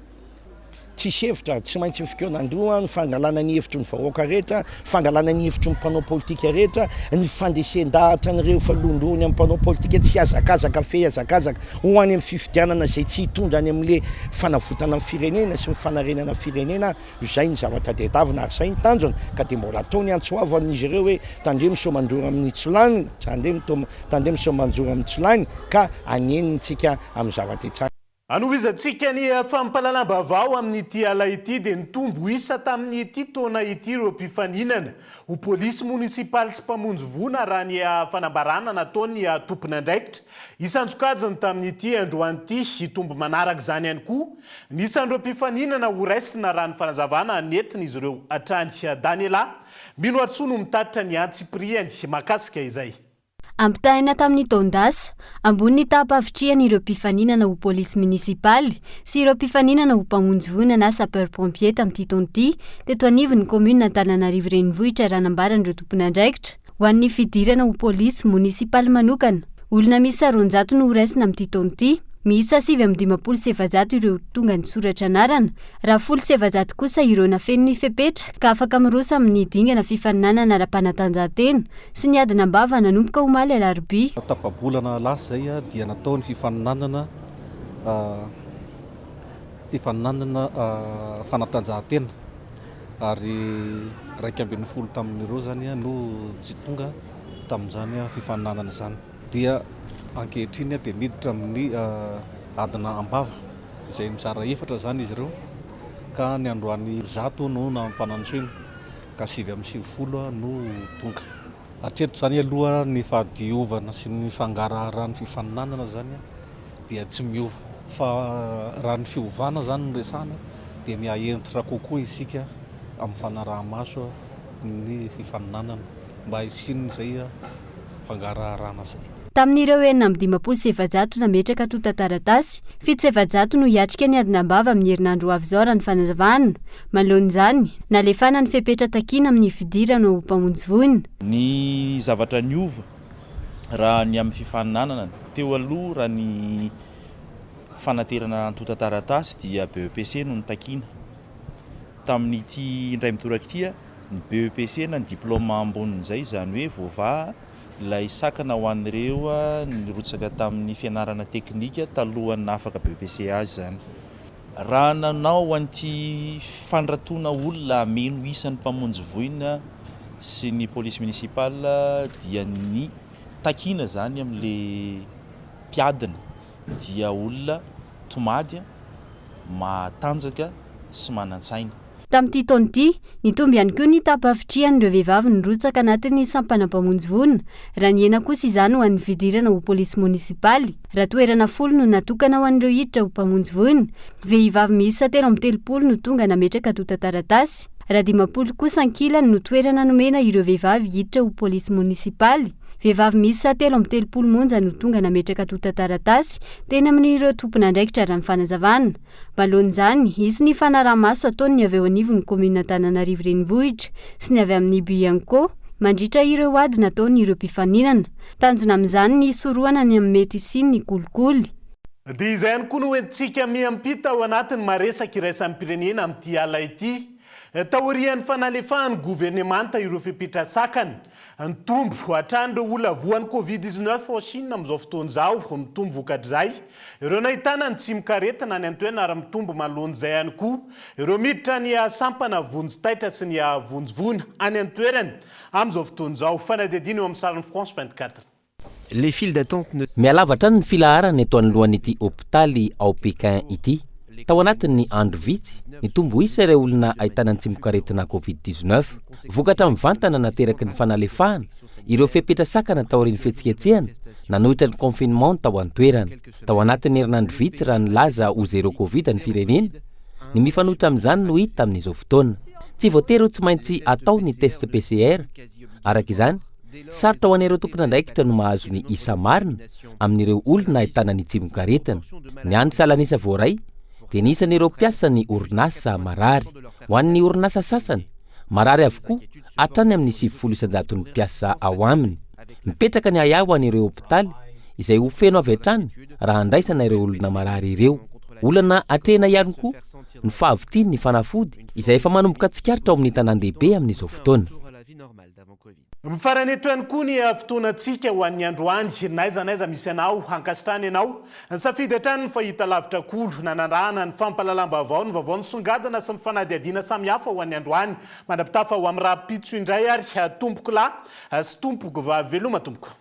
[SPEAKER 4] Tsisy hevitra, tsy maintsy ny fikaonan-doha, ny fangalana ny hevitry ny vahoaka rehetra, fangalana ny hevitry ny mpanao politika rehetra, ny fandresen-dahatra an'ireo efa londroiny amin'ny mpanao politika tsy hihazakazaka fe hihazakazaka ho any amin'ny fifidianana izay tsy hitondra any amin'le fanavotana ny firenena sy ny fanarenana ny firenena, izay ny zavatra tadiavina ary izay ny tanjona ka dia mbola atao ny antso avo amin'izy ireo hoe tandremo sao mandrora amin'ny tsolany, tandremo sao manjora amin'ny tsolany ka hanenintsika amin'ny zava-dehibe.
[SPEAKER 5] Hanohizantsika ny fampahalalam-baovao amin'ity ala ity dia nitombo isa tamin'ity taona ity ireo mpifaninana ho polisy monisipaly sy mpamonjy voina raha ny fanambarana nataon'ny tompon'andraikitra isan-tsokajiny tamin'ity androany ity. Hitombo manaraka izany ihany koa ny isan'ireo mpifaninana horaisina raha ny fanazavana nentin'izy ireo hatrany. Daniela Minoarisoa no mitatitra ny antsipiriany mahakasika izay.
[SPEAKER 16] Ampitahaina tamin'ny taon-dasa, ambony ny taham-pahavitrihan'ireo mpifaninana ho polisy minisipaly sy ireo mpifaninana ho mpamonjy voina na sapeur pompier tamin'ity taona ity teto anivon'ny kaominina Antananarivo Renivohitra raha nambaran'ireo tompon'andraikitra. Ho an'ny fidirana ho polisy monisipaly manokana, olona miisa 200 no horaisina amin'ity taona ity. Miisa 459 ireo tonga nisoratra anarana, raha 410 kosa ireo nafeno ny fepetra ka afaka miroso amin'ny dingana fifaninanana ara-panatanjahantena sy ny adina am-bava nanomboka omaly alarobia.
[SPEAKER 7] Tapa-bolana lasa izay dia natao ny fifaninanana fifaninanana fanatanjahantena ary 11 tamin'ireo izany no tsy tonga tamin'izany fifaninanana izany. Dia ankehitriny dia miditra amin'ny adina am-bava izay mizara efatra izany izy ireo ka ny androany 100 no nampanantsoina. ka 99 no tonga. Hatreto izany aloha ny fahadiovana sy ny fangaraharan'ny fifaninanana izany dia tsy miova fa raha ny fiovana izany no resahana dia miha-hentitra kokoa isika amin'ny fanaraha-maso ny fifaninanana mba hisian'izay fangaraharana izay.
[SPEAKER 16] Tamin'ireo 456 nametraka antontan-taratasy, 407 no hiatrika ny adinam-bava amin'ny herinandro ho avy izao raha ny fanazavana. Manoloana izany, nalefana ny fepetra takiana amin'ny fidirana ho mpamonjy voina.
[SPEAKER 23] Ny zavatra niova raha ny amin'ny fifaninanana teo aloha raha ny fanaterana antontan-taratasy dia BEPC no notakiana. Tamin'ity indray mitoraka ity, ny BEPC na ny diplaoma ambonin'izay, izany hoe voavaha ilay sakana ho an'ireo nirotsaka tamin'ny fianarana teknika talohan'ny nahafaka BEPC azy izany. Raha nanao an'ity fandratoana olona hameno isan'ny mpamonjy voina sy ny police municipale dia ny takiana izany amin'ilay mpiadina dia olona tomady, matanjaka sy manan-tsaina.
[SPEAKER 16] Tamin'ity taona ity, nitombo ihany koa ny taham-pahavitrihan'ireo vehivavy nirotsaka anatin'ny sampana mpamonjy voina, raha nihena kosa izany ho an'ny fidirana ho polisy monisipaly, raha toerana folo no natokana ho an'ireo hiditra ho mpamonjy voina. Vehivavy miisa 33 no tonga nametraka antontan-taratasy, raha 50 kosa ankilany no toerana nomena ireo vehivavy hiditra ho polisy monisipaly. Vehivavy miisa 33 monja no tonga nametraka antontan-taratasy teny amin'ireo tompon'andraikitra raha ny fanazavana. Manoloana izany, hisy ny fanaraha-maso ataon'ny avy eo anivon'ny kaominina Antananarivo Renivohitra sy ny avy amin'ny Bianco mandritra ireo ady nataon'ireo mpifaninana. Tanjona amin'izany ny hisorohana ny amin'ny mety hisian'ny kolikoly.
[SPEAKER 5] Dia izay ihany koa no entintsika miampita ao anatin'ny maresaka iraisam-pirenena amin'ity ala ity. Taorian'ny fanalefahan'ny governemanta ireo fepetra sakana, nitombo hatrany ireo olona voan'ny Covid 19 ao Chine amin'izao fotoana izao. Mitombo vokatr'izay ireo nahitana ny tsimokaretina any an-toerana ary mitombo manoloana izay ihany koa ireo miditra ny sampana vonjy taitra sy ny vonjy voina any an-toerana amin'izao fotoana izao. Fanadihadiana eo amin'ny sarin'ny France 24.
[SPEAKER 6] Les files d'attente ne. Mihalava hatrany ny filaharana eto anoloan'ity hopitaly ao Pékin ity. Tao anatin'ny andro vitsy, nitombo isa ireo olona ahitana ny tsimokaretina Covid 19. Vokatra mivantana nateraky ny fanalefahana ireo fepetra sakana taorian'ny fihetsiketsehana nanohitra ny confinement tao an-toerana. Tao anatin'ny herinandro vitsy raha nilaza ho zéro Covid ny firenena, ny mifanohitra amin'izany no hita amin'izao fotoana. Tsy voatery ho tsy maintsy atao ny test PCR. Araka izany, Sarotra ho an'ireo tompon'andraikitra no mahazo ny isa marina amin'ireo olona ahitana ny tsimokaretina. Ny hany salan'isa voaray dia ny isan'ireo mpiasan'ny orinasa marary. Ho an'ny orinasa sasany, marary avokoa hatrany amin'ny 90 isan-jaton'ny mpiasa ao aminy. Mipetraka ny ahiahy ho an'ireo hopitaly izay ho feno avy hatrany raha handraisana ireo olona marary ireo. Olana atrehina ihany koa ny fahavitsian'ny fanafody izay efa manomboka tsikaritra ao amin'ny tanàn-dehibe amin'izao fotoana.
[SPEAKER 5] Mifarana eto ihany koa ny fotoanantsika ho an'ny androany. N'aiza n'aiza misy anao, ankasitrahana ianao. Nisafidy hatrany ny fahitalavitra Kolo, nanarahana ny fampahalalam-baovao, ny vaovao nisongadina sy ny fanadihadiana samihafa ho an'ny androany. Mandra-pitafa ho amin'ny rahampitso indray ary, tompokolahy sy tompokovavy. Veloma tompoko.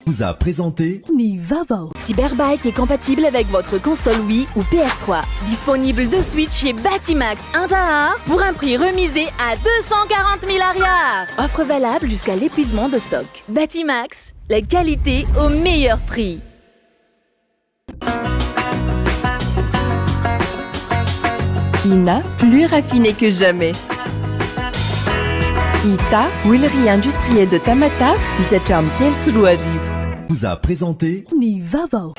[SPEAKER 8] Vous a présenté
[SPEAKER 10] Ny vaovao.
[SPEAKER 19] Cyberbike est compatible avec votre console Wii ou PS3. Disponible de suite chez Batimax Andraharo pour un prix remisé à 240 000 ariary. Offre valable jusqu'à l'épuisement de stock. Batimax, la qualité au meilleur prix. Ina, plus raffiné que jamais. Ita, huilerie industrielle de Tamatave, izay hatramin'ny 2003.
[SPEAKER 8] Vous a présenté
[SPEAKER 10] Ny vaovao.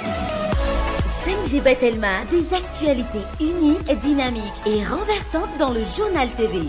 [SPEAKER 11] 5G by Telma, des actualités uniques, dynamiques et renversantes dans le journal TV.